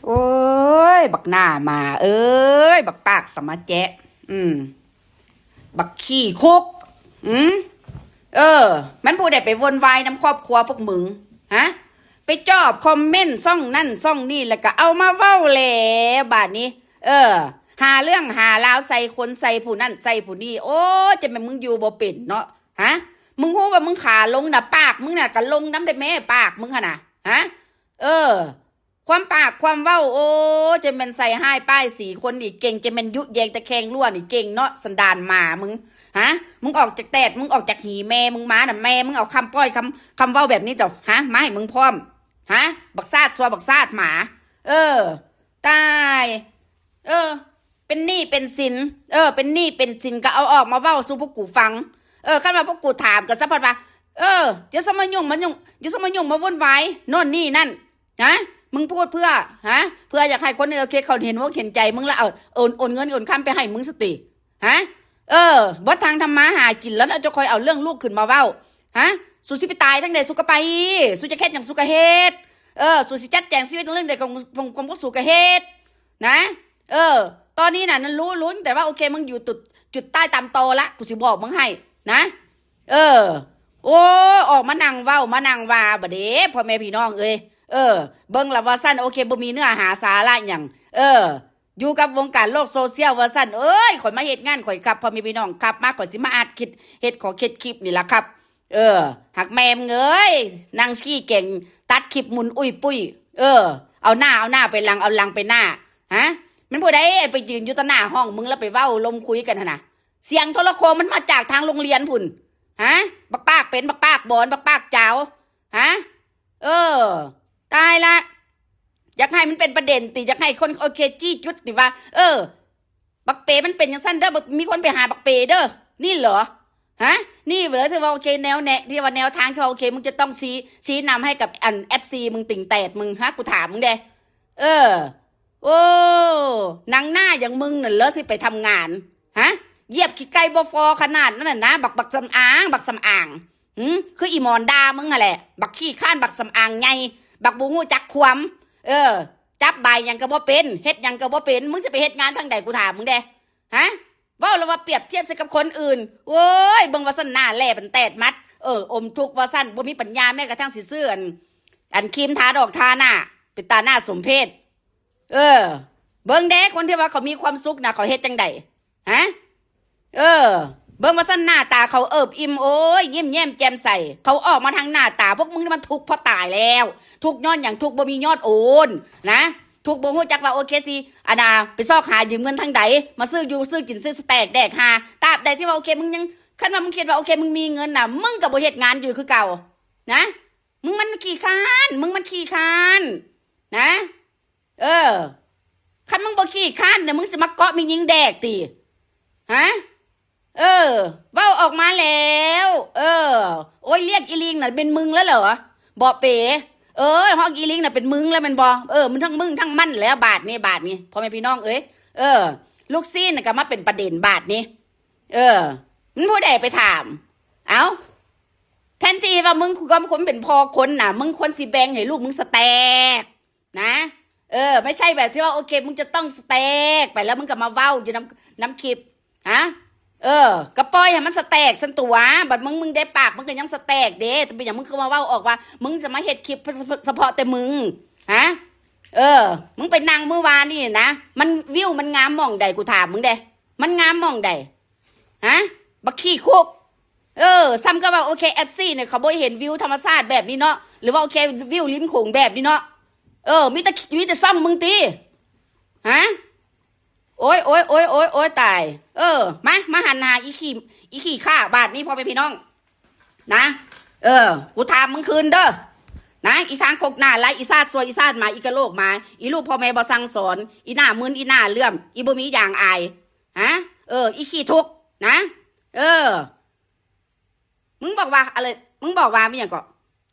ໂອ້ຍ ບັກໜ້າໝາເອີຍ ບັກປາກສະມາແຈະ ອືມ ບັກຂີ້ຄຸກ ອືມ ເອີ ແມ່ນຜູ້ໃດໄປວຸ່ນວາຍນຳຄອບຄົວພວກມຶງ ຮະ? ໄປຈອບຄອມເມັນຊ່ອງນັ້ນຊ່ອງນີ້ ແລ້ວກໍເອົາມາເວົ້າແຫຼະບາດນີ້ ເອີ ຫາເລື່ອງຫາລາວໃສ່ຄົນ ໃສ່ຜູ້ນັ້ນໃສ່ຜູ້ນີ້ ໂອ້ ຈັ່ງແມ່ນມຶງຢູ່ບໍ່ເປັນເນາະ ຮະ? ມຶງຮູ້ວ່າມຶງຂາລົງນະ ປາກມຶງນະກໍລົງນຳເດ້ແມ້ ປາກມຶງຫັ້ນນະ ຮະ? ເອີ ຄວາມປາກຄວາມເວົ້າ ໂອ້ ຈັ່ງແມ່ນໃສ່ຮ້າຍປ້າຍສີຄົນນີ້ເກັ່ງ ຈັ່ງແມ່ນຍຸແຍງຕະແຄງລົວນີ້ເກັ່ງເນາະ ສັນດານໝາມຶງ ຮະ? ມຶງອອກຈາກແຕດ ມຶງອອກຈາກຫີແມ່ມຶງມານະ ແມ່ມຶງເອົາຄຳປ້ອຍ ຄຳ ຄຳເວົ້າແບບນີ້ເຈົ້າ ຮະ? ມາໃຫ້ມຶງພ້ອມ ຮະ? ບັກຊາດຊົ່ວ ບັກຊາດໝາ ເອີ ຕາຍ ເອີ ເປັນໜີ້ເປັນສິນ ເອີ ເປັນໜີ້ເປັນສິນກໍເອົາອອກມາເວົ້າສູ່ພວກກູຟັງ ເອີ ຄັນວ່າພວກກູຖາມກໍສະພັດວ່າ ເອີ ຢ່າຊົມມາຫຍຸ້ງມາຫຍຸ້ງ ຢ່າຊົມມາຫຍຸ້ງມາວຸ່ນວາຍໂນ່ນນີ້ນັ້ນ ຮະ ມຶງພູດເພື່ອ ຮະ ເພື່ອຢາກໃຫ້ຄົນ ໂອເຄ ເຂົາເຫັນອົກເຫັນໃຈມຶງ ແລ້ວເອົາ ໂອນ ໂອນເງິນໂອນຄຳໄປໃຫ້ມຶງຊັ້ນຕິ ຮະ ເອີ ບໍ່ທາງທຳມາຫາກິນ ແລ້ວເຈົ້າຄ່ອຍເອົາເລື່ອງລູກຂຶ້ນມາເວົ້າ ຮະ ສູຊິໄປຕາຍທາງໃດ ສູກໍໄປ ສູຈະເຮັດຫຍັງ ສູກໍເຮັດ ເອີ ສູຊິຈັດແຈງຊີວິດເລື່ອງໃດຂອງ ຂອງ ຂອງພວກສູກໍເຮັດ ນະ ເອີ ຕອນນີ້ນະ ນັ້ນຮູ້ ຮູ້ແຕ່ວ່າ ໂອເຄ ມຶງຢູ່ຈຸດ ຈຸດຕາຍຕາມຕໍລະ ກູຊິບອກມຶງໃຫ້ນະ ເອີ ໂອ້ຍ ອອກມານັ່ງເວົ້າ ມານັ່ງວ່າບາດເດ ພໍ່ແມ່ພີ່ນ້ອງເອີຍ ເອີ ເບິ່ງລະວ່າຊັ້ນ ໂອເຄ ບໍ່ມີເນື້ອຫາສາລະຫຍັງ ເອີ ຢູ່ກັບວົງການໂລກໂຊຊຽວວ່າຊັ້ນ ເອີຍ ຂ້ອຍມາເຮັດງານຂ້ອຍຄັບ ພໍ່ແມ່ພີ່ນ້ອງ ຄັບມາ ຂ້ອຍຊິມາອັດຄລິບ ເຮັດຂໍເຮັດຄລິບນີ້ລະຄັບ ເອີ ຫາກແມ່ມຶງເອີຍ ນັ່ງຂີ້ແກງ ຕັດຄລິບໝຸນອຸ້ຍປຸ້ຍ ເອີ ເອົາໜ້າ ເອົາໜ້າໄປຫຼັງ ເອົາຫຼັງໄປໜ້າ ຮະ ແມ່ນຜູ້ໃດໄປຢືນຢູ່ຕໍ່ໜ້າຫ້ອງມຶງ ແລ້ວໄປເວົ້າລົມຄຸຍກັນຫັ້ນນະ ສຽງໂທລະໂຄ່ງມັນມາຈາກທາງໂຮງຮຽນພຸ້ນ ຮະ ບັກປາກເປັນ ບັກປາກບອນ ບັກປາກຈາວ ຮະ ເອີ ຕາຍລະ ຢາກໃຫ້ມັນເປັນປະເດັນຕິ ຢາກໃຫ້ຄົນ ໂອເຄ ຊີ້ຈຸດຕິວ່າ ເອີ ບັກເປມັນເປັນຈັ່ງຊັ້ນເດີ ມີຄົນໄປຫາບັກເປເດີ ນີ້ເຫຼືອ ຮະ ນີ້ເຫຼືອ ທີ່ວ່າ ໂອເຄ ແນວແນະ ທີ່ວ່າແນວທາງ ທີ່ວ່າ ໂອເຄ ມຶງຈະຕ້ອງຊີ້ ຊີ້ນຳໃຫ້ກັບອັນ ເອັຟຊີ ມຶງ ຕິ່ງແຕດມຶງ ຮະ ກູຖາມມຶງແດ່ ເອີ ໂອ້ ໜັງໜ້າຢ່າງມຶງນັ້ນເຫຼືອຊິໄປທຳງານ ຮະ ຢຽບຂີ້ໄກ່ບໍ່ພໍຂະໜາດນັ້ນນະ ບັກ ບັກສຳອາງ ບັກສຳອາງ ຫື ຄືອີໝອນດ່າມຶງຫັ້ນແຫຼະ ບັກຂີ້ຄ້ານ ບັກສຳອາງໃຫຍ່ ບັກບໍ່ຮູ້ຈັກຄວາມ ເອີ ຈັບບາຍຫຍັງກໍບໍ່ເປັນ ເຮັດຫຍັງກໍບໍ່ເປັນ ມຶງຊິໄປເຮັດງານທາງໃດ ກູຖາມມຶງແດ່ ຮະ ເວົ້າແລ້ວວ່າປຽບທຽບໃສ່ກັບຄົນອື່ນ ໂອ້ຍ ເບິ່ງວ່າຊັ້ນ ໜ້າແຫຼ້ປັນແຕດມັດ ເອີ ອົມທຸກວ່າຊັ້ນ ບໍ່ມີປັນຍາແມ້ກະທັ້ງຊິຊື້ອັນ ອັນຄຣີມທາດອກທາໜ້າ ເປັນຕາໜ້າສົມເພດ ເອີ ເບິ່ງເດ້ ຄົນທີ່ວ່າເຂົາມີຄວາມສຸກນະ ເຂົາເຮັດຈັ່ງໃດ ຮະ ເອີ ເບິ່ງວ່າຊັ້ນ ໜ້າຕາເຂົາເອິບອີ່ມ ໂອ້ຍ ຍິ້ມແຍ້ມແຈ່ມໃສ ເຂົາອອກມາທາງໜ້າຕາ ພວກມຶງນີ້ມັນທຸກພໍຕາຍແລ້ວ ທຸກຍ້ອນຫຍັງ ທຸກບໍ່ມີຍອດໂອນນະ ທຸກບໍ່ຮູ້ຈັກວ່າ ໂອເຄ ຊິ ອັນນ່າ ໄປຊອກຫາຢືມເງິນທາງໃດ ມາຊື້ຢູ່ຊື້ກິນ ຊື້ສະແຕັກແດກຫ່າ ຕາບໃດທີ່ວ່າ ໂອເຄ ມຶງຍັງ ຄັນວ່າມຶງຄິດວ່າ ໂອເຄ ມຶງມີເງິນນະ ມຶງກໍບໍ່ເຮັດງານຢູ່ຄືເກົ່ານະ ມຶງມັນຂີ້ຄ້ານ ມຶງມັນຂີ້ຄ້ານນະ ເອີ ຄັນມຶງບໍ່ຂີ້ຄ້ານນະ ມຶງຊິມາເກາະແມ່ຍິງແດກຕິ ຮະ ເອີ ເວົ້າອອກມາແລ້ວ ເອີ ໂອ້ຍ ລ້ຽງອີລິງນະເປັນມຶງແລ້ວເຫຼືອ ບໍ່ເປ ເອີ ຮອກອີລິງນະເປັນມຶງແລ້ວແມ່ນບໍ່ ເອີ ມັນທັງມຶງທັງມັນແລ້ວ ບາດນີ້ ບາດນີ້ ພໍ່ແມ່ພີ່ນ້ອງເອີຍ ເອີ ລູກຊີ້ນນະກໍມາເປັນປະເດັນບາດນີ້ ເອີ ມັນຜູ້ໃດໄປຖາມ ເອົ້າ ແທນທີ່ວ່າມຶງຄວນ ຄວນເປັນພໍ່ຄົນນະ ມຶງຄວນຊິແບ່ງໃຫ້ລູກມຶງສະແຕັກ ນະ ເອີ ໄມ່ໃຊ່ແບບທີ່ວ່າ ໂອເຄ ມຶງຈະຕ້ອງສະແຕັກໄປ ແລ້ວມຶງກໍມາເວົ້າຢູ່ນຳ ນຳຄລິບ ຮະ ເອີ ກໍປ່ອຍໃຫ້ມັນສະແຕັກຊັ້ນຕົວະ ບັດມຶງ ມຶງໄດ້ປາກ ມຶງກໍຍັງສະແຕັກເດ້ ແຕ່ເປັນຫຍັງມຶງຄືມາເວົ້າອອກວ່າ ມຶງຈະມາເຮັດຄລິບສະເພາະແຕ່ມຶງ ຮະ ເອີ ມຶງໄປນັ່ງມື້ວານນີ້ນະ ມັນ ວິວມັນງາມໝ່ອງໃດ ກູຖາມມຶງເດ້ ມັນງາມໝ່ອງໃດ ຮະ ບັກຂີ້ຄຸກ ເອີ ສ່ຳກັບວ່າ ໂອເຄ ເອັຟຊີ ນີ້ ເຂົາບໍ່ເຫັນວິວທຳມະຊາດແບບນີ້ເນາະ ຫຼືວ່າ ໂອເຄ ວິວລິມໂຂງແບບນີ້ເນາະ ເອີ ມີແຕ່ ມີແຕ່ຊ່ອງມຶງຕິ ຮະ ໂອ້ຍ ໂອ້ຍ ໂອ້ຍ ໂອ້ຍ ໂອ້ຍ ຕາຍ ເອີ ມາ ມາຫັນໜ້າອີຂີ້ ອີຂີ້ຂ້າບາດນີ້ ພໍ່ແມ່ພີ່ນ້ອງ ນະ ເອີ ກູຖາມມຶງຄືນເດີ ນະ ອີຄາງຄົກໜ້າລາຍ ອີຊາດຊົ່ວ ອີຊາດໝາ ອີກະໂຫຼກໝາ ອີລູກພໍ່ແມ່ບໍ່ສັ່ງສອນ ອີໜ້າມຶນ ອີໜ້າເຫຼື້ອມ ອີບໍ່ມີຢາງອາຍ ຮະ ເອີ ອີຂີ້ທຸກ ນະ ເອີ ມຶງບອກວ່າອະໄລ ມຶງບອກວ່າມີຫຍັງເກາະ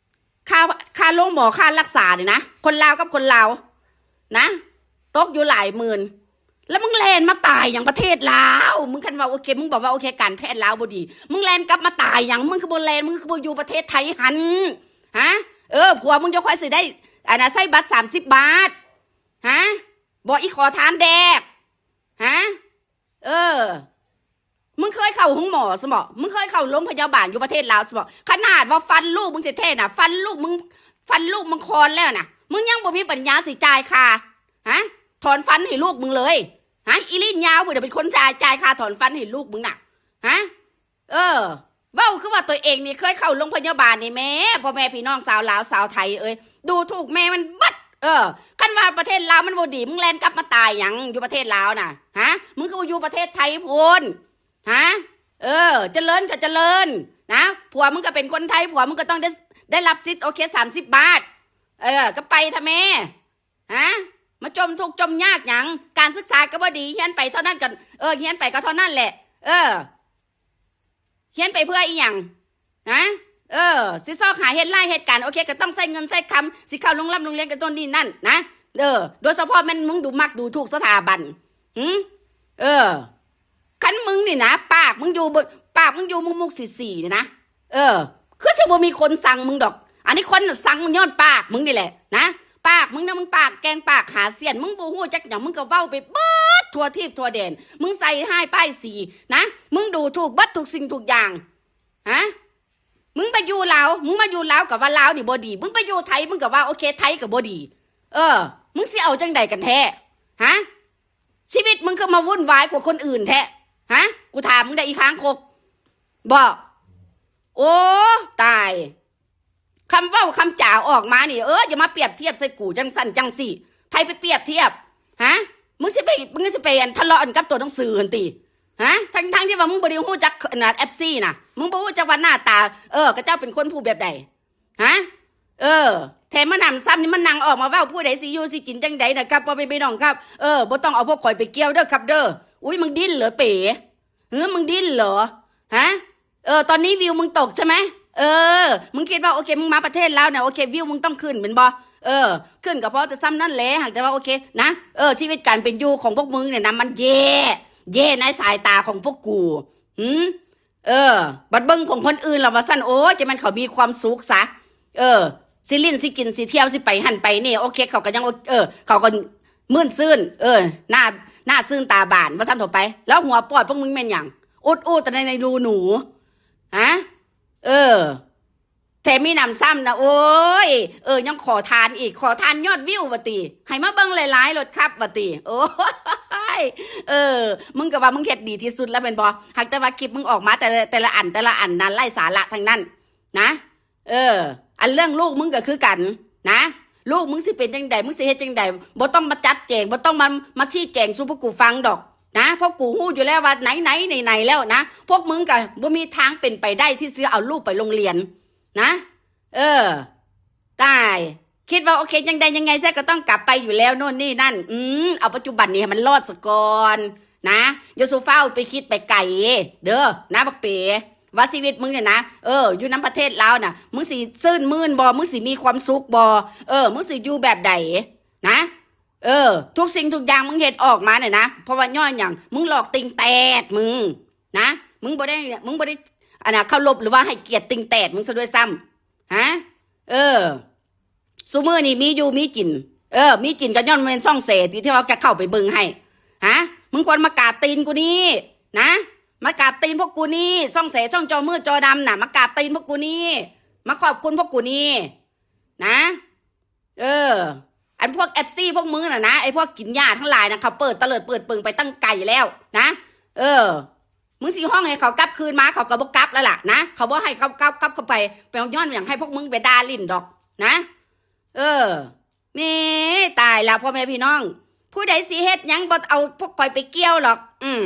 ຄ່າ ຄ່າໂຮງໝໍ ຄ່າລັກສານີ້ນະ ຄົນລາວກັບຄົນລາວນະ ຕົກຢູ່ຫຼາຍໝື່ນ ແລ້ວມຶງແລ່ນມາຕາຍຫຍັງປະເທດລາວ ມຶງຄັນວ່າໂອເຄ ມຶງບອກວ່າໂອເຄ ການແພດລາວບໍ່ດີ ມຶງແລ່ນກັບມາຕາຍຫຍັງ ມຶງຄືບໍ່ແລ່ນ ມຶງຄືບໍ່ຢູ່ປະເທດໄທຫັ້ນ ຮະ ເອີ ຜົວມຶງຈະຄ່ອຍຊິໄດ້ ອັນນ່າ ໃຊ້ບັດສາມສິບບາດ ຮະ? ບໍ່ ອີ່ຂໍທານແດກ ຮະ? ເອີ ມຶງເຄີຍເຂົ້າໂຮງໝໍຊັ້ນບໍ? ມຶງເຄີຍເຂົ້າໂຮງພະຍາບານຢູ່ປະເທດລາວຊັ້ນບໍ? ຂະໜາດວ່າຟັນລູກມຶງແທ້ໆນະ ຟັນລູກມຶງ ຟັນລູກມຶງຄອນແລ້ວນະ ມຶງຍັງບໍ່ມີປັນຍາຊິຈ່າຍຄ່າ ຮະ? ຖອນຟັນໃຫ້ລູກມຶງເລີຍ ຮະ? ອີ່ລີ້ຍາວພຸ້ນນະເປັນຄົນຈ່າຍ ຈ່າຍຄ່າຖອນຟັນໃຫ້ລູກມຶງນະ ຮະ? ເອີ ເວົ້າຄືວ່າຕົວເອງນີ້ເຄີຍເຂົ້າໂຮງພະຍາບານນີ້ແມ້ ພໍ່ແມ່ພີ່ນ້ອງຊາວລາວຊາວໄທເອີຍ ດູຖູກແມ່ມັນເບິດ. ເອີ ຄັນວ່າປະເທດລາວມັນບໍ່ດີ ມຶງແລ່ນກັບມາຕາຍຫຍັງຢູ່ປະເທດລາວນະ ຮະ? ມຶງຄືບໍ່ຢູ່ປະເທດໄທພຸ້ນ ຮະ? ເອີ ຈະເລີນກໍຈະເລີນນະ ຜົວມຶງກໍເປັນຄົນໄທ ຜົວມຶງກໍຕ້ອງໄດ້ ໄດ້ຮັບສິດ ໂອເຄ ສາມສິບບາດ ເອີ ກໍໄປທະແມ່ ຮະ? ມາຈົມທຸກຈົມຍາກຫຍັງ? ການສຶກສາກໍບໍ່ດີ ຮຽນໄປເທົ່ານັ້ນກໍ ເອີ ຮຽນໄປກໍເທົ່ານັ້ນແຫຼະ ເອີ ຮຽນໄປເພື່ອອີ່ຫຍັງ? ນະ ເອີ ຊິຊອກຫາເຮັດລາຍເຮັດການ ໂອເຄ ກໍຕ້ອງໃຊ້ເງິນໃຊ້ຄຳ ຊິເຂົ້າໂຮງລ່ຳໂຮງຮຽນກໍໂນ່ນນີ້ນັ້ນນະ ເອີ ໂດຍສະເພາະແມ່ນມຶງດູໝັກດູຖູກສະຖາບັນ ຫື ເອີ ຄັນມຶງນີ້ນະ ປາກມຶງຢູ່ ປາກມຶງຢູ່ມຸກໆສີໆນີ້ນະ ເອີ ຄືຊິບໍ່ມີຄົນຊັງມຶງດອກ ອັນນີ້ຄົນນະຊັງມັນຍ້ອນປາກມຶງນີ້ແຫຼະນະ ປາກມຶງນະ ມຶງປາກແກງປາກຫາສຽນ ມຶງບໍ່ຮູ້ຈັກຫຍັງ ມຶງກໍເວົ້າໄປເບິດທົ່ວທີບທົ່ວແດນ ມຶງໃສ່ຮ້າຍປ້າຍສີນະ ມຶງດູຖູກເບິດທຸກສິ່ງທຸກຢ່າງ ຮະ? ມຶງໄປຢູ່ລາວ ມຶງມາຢູ່ລາວກໍວ່າລາວນີ້ບໍ່ດີ ມຶງໄປຢູ່ໄທ ມຶງກໍວ່າໂອເຄ ໄທກໍບໍ່ດີ ເອີ ມຶງຊິເອົາຈັ່ງໃດກັນແທ້ ຮະ? ຊີວິດມຶງຄືມາວຸ່ນວາຍກວ່າຄົນອື່ນແທ້ ຮະ? ກູຖາມມຶງໄດ້ ອີຄາງຄົກ ບໍ່? ໂອ້ ຕາຍ ຄຳເວົ້າຄຳຈາອອກມານີ້ ເອີ ຢ່າມາປຽບທຽບໃສ່ກູຈັ່ງຊັ້ນຈັ່ງຊີ້ ໃຜໄປປຽບທຽບ ຮະ? ມຶງຊິໄປ ມຶງຊິໄປ ອັນ ທະເລາະກັນກັບຕົວໜັງສືຫັ້ນຕິ ຮະ? ທັງໆທີ່ວ່າມຶງບໍ່ໄດ້ຮູ້ຈັກ ອັນ ເອັຟຊີນະ ມຶງບໍ່ຮູ້ຈັກວ່າໜ້າຕາ ເອີ ເຂົາເຈົ້າເປັນຄົນຜູ້ແບບໃດ ຮະ? ເອີ ແຖມມານຳຊ້ຳນີ້ ມານັ່ງອອກມາເວົ້າ ຜູ້ໃດຊິຢູ່ຊິກິນຈັ່ງໃດນະຄັບ ພໍ່ແມ່ພີ່ນ້ອງຄັບ ເອີ ບໍ່ຕ້ອງເອົາພວກຂ້ອຍໄປກ່ຽວເດີຄັບເດີ ອຸ້ຍ ມຶງດິ້ນເຫຼືເປ ຫື ມຶງດິ້ນເຫຼື ຮະ? ເອີ ຕອນນີ້ວິວມຶງຕົກໃຊ່ໄໝ? ເອີ ມຶງຄິດວ່າ ໂອເຄ ມຶງມາປະເທດລາວນີ້ ໂອເຄ ວິວມຶງຕ້ອງຂຶ້ນແມ່ນບໍ່? ເອີ ຂຶ້ນກໍພໍແຕ່ຊ່ຳນັ້ນແຫຼະ ຫາກແຕ່ວ່າ ໂອເຄ ນະ ເອີ ຊີວິດການເປັນຢູ່ຂອງພວກມຶງນີ້ນະ ມັນແຍ່ ແຍ່ໃນສາຍຕາຂອງພວກກູ ຫື ເອີ ບັດເບິ່ງຂອງຄົນອື່ນລະວ່າຊັ້ນ ໂອ້ຍ ຈະແມ່ນເຂົາມີຄວາມສຸກຊະ ເອີ ຊິຫຼິ້ນຊິກິນຊິທ່ຽວຊິໄປຫັ້ນໄປນີ້ ໂອເຄ ເຂົາກໍຍັງ ເອີ ເຂົາກໍ ມື່ນຊື່ນ ເອີ ໜ້າ ໜ້າຊື່ນຕາບານວ່າຊັ້ນເຖາະໄປ ແລ້ວຫົວປອດພວກມຶງແມ່ນຫຍັງ? ອຸດອູດແຕ່ໃນຮູໜູ ຮະ? ເອີ ແຖມມີໜຳຊ້ຳນະ ໂອ້ຍ ເອີ ຍັງຂໍທານອີກ ຂໍທານຍອດວິວວ່າຕິ ໃຫ້ມາເບິ່ງຫຼາຍໆໂລດຄັບວ່າຕິ ໂອ້ຍ ເອີ ມຶງກໍວ່າມຶງເຮັດດີທີ່ສຸດແລ້ວແມ່ນບໍ່? ຫາກແຕ່ວ່າຄລິບມຶງອອກມາແຕ່ລະ ແຕ່ລະອັນ ແຕ່ລະອັນນັ້ນໄຮ້ສາລະທັງນັ້ນນະ. ເອີ ອັນເລື່ອງລູກມຶງກໍຄືກັນນະ ລູກມຶງຊິເປັນຈັ່ງໃດ ມຶງຊິເຮັດຈັ່ງໃດ ບໍ່ຕ້ອງມາຈັດແຈງ ບໍ່ຕ້ອງມາ ມາຊີ້ແຈງສູ່ພວກກູຟັງດອກນະ ພວກກູຮູ້ຢູ່ແລ້ວວ່າໄຫນໆ ໄຫນໆແລ້ວນະ ພວກມຶງກໍບໍ່ມີທາງເປັນໄປໄດ້ທີ່ຊິເອົາລູກໄປໂຮງຮຽນນະ ເອີ ຕາຍ ຄິດວ່າໂອເຄ ຈັ່ງໃດຍັງໄງແຊກໍຕ້ອງກັບໄປຢູ່ແລ້ວໂນ່ນນີ້ນັ້ນ ອືມ ເອົາປັດຈຸບັນນີ້ໃຫ້ມັນລອດສາກ່ອນນະ ຢ່າສູ່ຟ້າວໄປຄິດໄປໄກເດີນະ ບັກເປ ວ່າຊີວິດມຶງນີ້ນະ ເອີ ຢູ່ນຳປະເທດລາວນະ ມຶງຊິຊື່ນມື່ນບໍ່ ມຶງຊິມີຄວາມສຸກບໍ່ ເອີ ມຶງຊິຢູ່ແບບໃດນະ ເອີ ທຸກສິ່ງທຸກຢ່າງມຶງເຮັດອອກມານີ້ນະ ເພາະວ່າຍ້ອນຫຍັງ ມຶງຫຼອກຕິ່ງແຕດມຶງນະ ມຶງບໍ່ໄດ້ ມຶງບໍ່ໄດ້ ອັນນ່າ ເຄົາລົບ ຫຼືວ່າໃຫ້ກຽດຕິ່ງແຕດມຶງຊະດ້ວຍຊ້ຳ ຮະ ເອີ ຊຸມື້ນີ້ມີຢູ່ມີກິນ ເອີ ມີກິນກໍຍ້ອນແມ່ນຊ່ອງແສຕິ ທີ່ວ່າຈະເຂົ້າໄປເບິ່ງໃຫ້ ຮະ ມຶງຄວນມາກາບຕີນກູນີ້ນະ ມາກາບຕີນພວກກູນີ້ ຊ່ອງແສ ຊ່ອງຈໍມືຈໍດຳນະ ມາກາບຕີນພວກກູນີ້ ມາຂອບຄຸນພວກກູນີ້ນະ ເອີ ອັນພວກເອັຟຊີພວກມຶງນະນະ ໄອ້ພວກກິນຫຍ້າທັງຫຼາຍນະ ເຂົາເປີດຕະເຫຼີດເປີດເປິງໄປຕັ້ງໄກແລ້ວນະ ເອີ ມຶງຊິຮ້ອງໃຫ້ເຂົາກັບຄືນມາ ເຂົາກໍບໍ່ກັບແລ້ວລະນະ ເຂົາບໍ່ໃຫ້ເຂົາກັບ ກັບເຂົ້າໄປ ແປວ່າຍ້ອນຫຍັງ ໃຫ້ພວກມຶງໄປດ່າຫຼິ້ນດອກນະ ເອີ ແມ່ ຕາຍລະ ພໍ່ແມ່ພີ່ນ້ອງ ຜູ້ໃດຊິເຮັດຫຍັງ ບໍ່ເອົາພວກຂ້ອຍໄປກ່ຽວດອກ ອືມ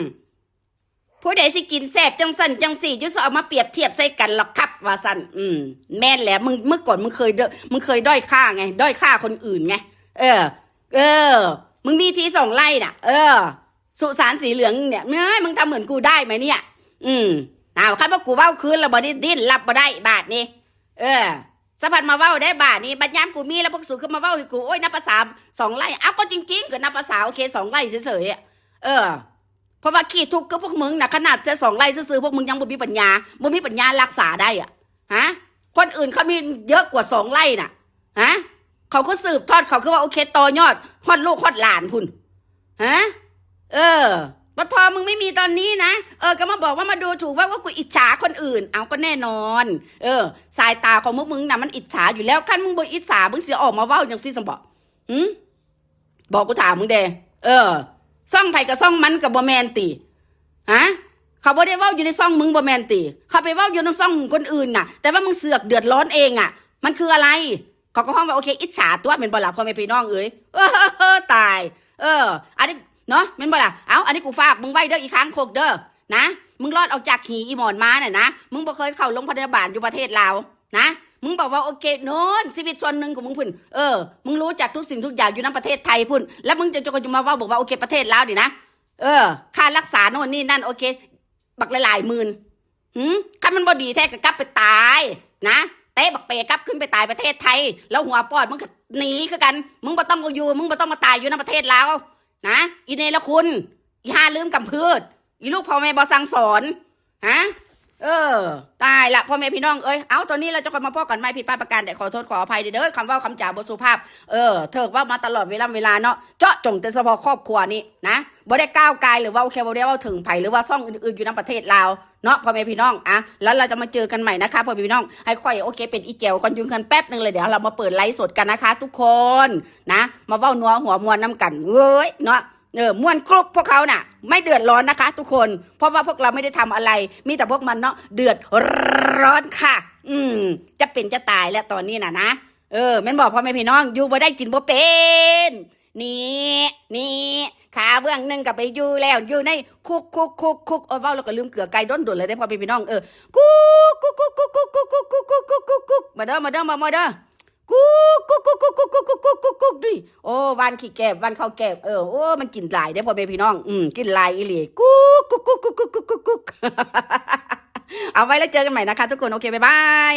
ຜູ້ໃດຊິກິນແຊບຈັ່ງຊັ້ນຈັ່ງຊີ້ ຢູ່ຊອກເອົາມາປຽບທຽບໃສ່ກັນລະຄັບ ວ່າຊັ້ນ ອືມ ແມ່ນແຫຼະ ມຶງ ເມື່ອກ່ອນມຶງເຄີຍ ມຶງເຄີຍດ້ອຍຄ່າໄງ ດ້ອຍຄ່າຄົນອື່ນໄງ ເອີ ເອີ ມຶງມີທີ່ສອງໄຮ່ນະ ເອີ ສຸສານສີເຫຼືອງເນຍ ເອີຍ ມຶງທຳເໝືອນກູໄດ້ໄໝເນຍ ອືມ ອ້າວ ຄັນວ່າກູເວົ້າຄືນລະບໍ່ໄດ້ ດີ້ນ ຮັບບໍ່ໄດ້ບາດນີ້ ເອີ ສະພັດມາເວົ້າໄດ້ບາດນີ້ ບັດຍາມກູມີແລ້ວ ພວກສູຄືມາເວົ້າໃຫ້ກູ ໂອ້ຍ ນັບພາສາສອງໄຮ່ ເອົ້າ ກໍຈິງໆ ກໍນັບພາສາ ໂອເຄ ສອງໄຮ່ເສີຍໆ ເອີ ເພາະວ່າຂີ້ທຸກຄືພວກມຶງນະ ຂະໜາດແຕ່ສອງໄຮ່ຊື່ໆ ພວກມຶງຍັງບໍ່ມີປັນຍາ ບໍ່ມີປັນຍາຮັກສາໄດ້ອະ ຮະ ຄົນອື່ນເຂົາມີເຍອະກວ່າສອງໄຮ່ນະ ຮະ ເຂົາຄືສືບທອດ ເຂົາຄືວ່າໂອເຄ ຕໍ່ຍອດຮອດລູກຮອດຫຼານພຸ້ນ ຮະ? ເອີ ບັດພໍມຶງໄມ່ມີຕອນນີ້ນະ ເອີ ກໍມາບອກວ່າມາດູຖູກ ວ່າ ວ່າກູອິດສາຄົນອື່ນ. ເອົາ ກໍແນ່ນອນ ເອີ ສາຍຕາຂອງພວກມຶງນະ ມັນອິດສາຢູ່ແລ້ວ. ຄັນມຶງບໍ່ອິດສາ ມຶງຊິອອກມາເວົ້າຈັ່ງຊີ້ຊັ້ນບໍ? ຫື? ບອກກູຖາມມຶງແດ່ ເອີ ຊ່ອງໃຜກັບຊ່ອງມັນກໍບໍ່ແມ່ນຕິ? ຮະ? ເຂົາບໍ່ໄດ້ເວົ້າຢູ່ໃນຊ່ອງມຶງບໍ່ແມ່ນຕິ? ເຂົາໄປເວົ້າຢູ່ນຳຊ່ອງຂອງຄົນອື່ນນະ ແຕ່ວ່າມຶງເສືອກເດືອດຮ້ອນເອງອະ ມັນຄືອະໄລ? ເຂົາກໍຮ້ອງວ່າ ໂອເຄ ອິດສາຕົວະ ແມ່ນບໍ່ລະ ພໍ່ແມ່ພີ່ນ້ອງເອີຍ? ເອີ ຕາຍ ເອີ ອັນນີ້ເນາະ ແມ່ນບໍ່ລະ? ເອົາ ອັນນີ້ກູຝາກມຶງໄວ້ເດີ ອີຄາງຄົກເດີ ນະ ມຶງລອດອອກຈາກຫີອີໝອນມານະນະ ມຶງບໍ່ເຄີຍເຂົ້າໂຮງພະຍາບານຢູ່ປະເທດລາວນະ ມຶງບອກວ່າ ໂອເຄ ໂນ້ນ ຊີວິດສ່ວນໜຶ່ງຂອງມຶງພຸ້ນ ເອີ ມຶງຮູ້ຈັກທຸກສິ່ງທຸກຢ່າງຢູ່ນຳປະເທດໄທພຸ້ນ ແລ້ວມຶງຈະ ຈະມາເວົ້າ ບອກວ່າ ໂອເຄ ປະເທດລາວນີ້ນະ ເອີ ຄ່າລັກສາໂນ້ນນີ້ນັ້ນ ໂອເຄ ບັກຫຼາຍໆໝື່ນ. ຫື? ຄັນມັນບໍ່ດີແທ້ກໍກັບໄປຕາຍນະ ເຕະບັກເປກັບຂຶ້ນໄປຕາຍປະເທດໄທ ແລ້ວຫົວປອດມຶງກໍໜີຄືກັນ. ມຶງບໍ່ຕ້ອງມາຢູ່ ມຶງບໍ່ຕ້ອງມາຕາຍຢູ່ນຳປະເທດລາວນະ ອີເນລະຄຸນ ອີຫ່າລືມກຳພືດ ອີລູກພໍ່ແມ່ບໍ່ສັ່ງສອນ ຮະ? ເອີ ຕາຍລະ ພໍ່ແມ່ພີ່ນ້ອງເອີຍ. ເອົາ ຕອນນີ້ລະ ຈະຄ່ອຍມາພໍ້ກັນໃໝ່ ຜິດພາດປະການໃດ ຂໍໂທດຂໍອະໄພເດີ ຄຳເວົ້າຄຳຈາບໍ່ສຸພາບ ເອີ ເທີກເວົ້າມາຕະຫຼອດເວລາເວລາເນາະ ເຈາະຈົງແຕ່ສະເພາະຄອບຄົວນີ້ນະ ບໍ່ໄດ້ກ້າວກາຍ ຫຼືວ່າ ໂອເຄ ບໍ່ໄດ້ເວົ້າເຖິງໃຜ ຫຼືວ່າຊ່ອງອື່ນໆຢູ່ນຳປະເທດລາວເນາະ ພໍ່ແມ່ພີ່ນ້ອງ. ອະ ແລ້ວເຮົາຈະມາເຈີກັນໃໝ່ນະຄະ ພໍ່ແມ່ພີ່ນ້ອງ. ໃຫ້ຂ້ອຍ ໂອເຄ ເປັນອີແຈວກ່ອນ ຢູ່ເຮືອນແປັບໜຶ່ງ ແລ້ວດຽວເຮົາມາເປີດໄລສົດກັນນະຄະທຸກຄົນນະ ມາເວົ້ານົວຫົວມ່ວນນຳກັນເວີຍເນາະ. ເອີ ມ່ວນກຣຸບ ພວກເຂົານະ ໄມ່ເດືອດຮ້ອນນະຄະທຸກຄົນ ເພາະວ່າພວກເຮົາໄມ່ໄດ້ທຳອະໄລ ມີແຕ່ພວກມັນເນາະ ເດືອດຮ້ອນຄ່ະ. ອືມ ຈະເປັນຈະຕາຍແລ້ວຕອນນີ້ນະນະ. ເອີ ແມ່ນບໍ່ ພໍ່ແມ່ພີ່ນ້ອງ? ຢູ່ບໍ່ໄດ້ກິນບໍ່ເປັນ ນີ້ ນີ້ ຂາເບື້ອງໜຶ່ງກໍໄປຢູ່ແລ້ວ ຢູ່ໃນຄຸກ ຄຸກ ຄຸກ ຄຸກ. ໂອ້ຍ ເວົ້າແລ້ວກໍລືມເກືອໄກ່ ດົນໆແລ້ວເດ້ ພໍ່ແມ່ພີ່ນ້ອງ. ເອີ ກຸກ ກຸກ ກຸກ ກຸກ ກຸກ ກຸກ ກຸກ ກຸກ ກຸກ ກຸກ ກຸກ ເດີ້ ມາເດີ້ ມາ ມາເດີ້ ກຸກ ກຸກ ກຸກ ກຸກ ກຸກ ກຸກ ກຸກ ກຸກ ກຸກ ກຸກ ກຸກ ນີ້. ໂອ້ ຫວ່ານຂີ້ແກບ ຫວ່ານເຂົ້າແກບ. ເອີ ໂອ້ ມັນກິນຫຼາຍເດ້ ພໍ່ແມ່ພີ່ນ້ອງ ອືມ ກິນຫຼາຍອີ່ຫຼີ ກຸກ ກຸກ ກຸກ ກຸກ ກຸກ ກຸກ ກຸກ ກຸກ ກຸກ ກຸກ. ເອົາໄວ້ແລ້ວເຈີກັນໃໝ່ນະຄະທຸກຄົນ ໂອເຄ ບາຍບາຍ.